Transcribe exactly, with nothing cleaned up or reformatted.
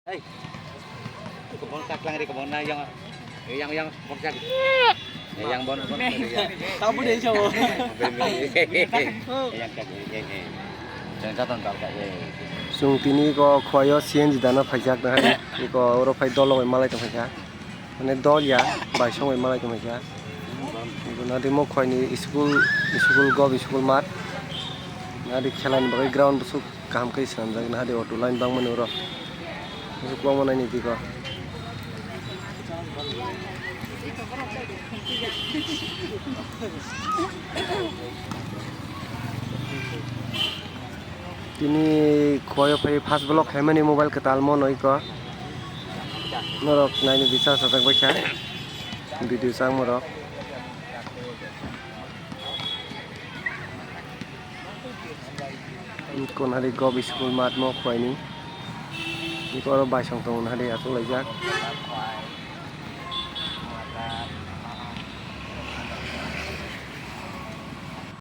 Hey. Kebon kaklang ri kebon na yang yang yang bokjak. Yang bon bon. Tabu deh, cowok. Yang kak yang yang yang. Yang jatan kal kak. Chwng tini ko khoyo C N G dana phaijak na hai. Iko oro phai dolo bai malai tong phaikha. Mane dol ya, bai song bai malai tong phaikha. Iko nadi mo khoini school, school gob school mat. Nadi khelani bagwi ground busuk. Kaham khe swnamjak na di auto line bangmani oro. Kwbangma naini diko. Tini khoyo phai first vlog khaimani mobile kwtalmo noiko. Norok naini bisa sajak baikha. Video changmorok. Iko nari gob school mat mo khwlaini. Iko oro baisong tongo nari achuk laijak.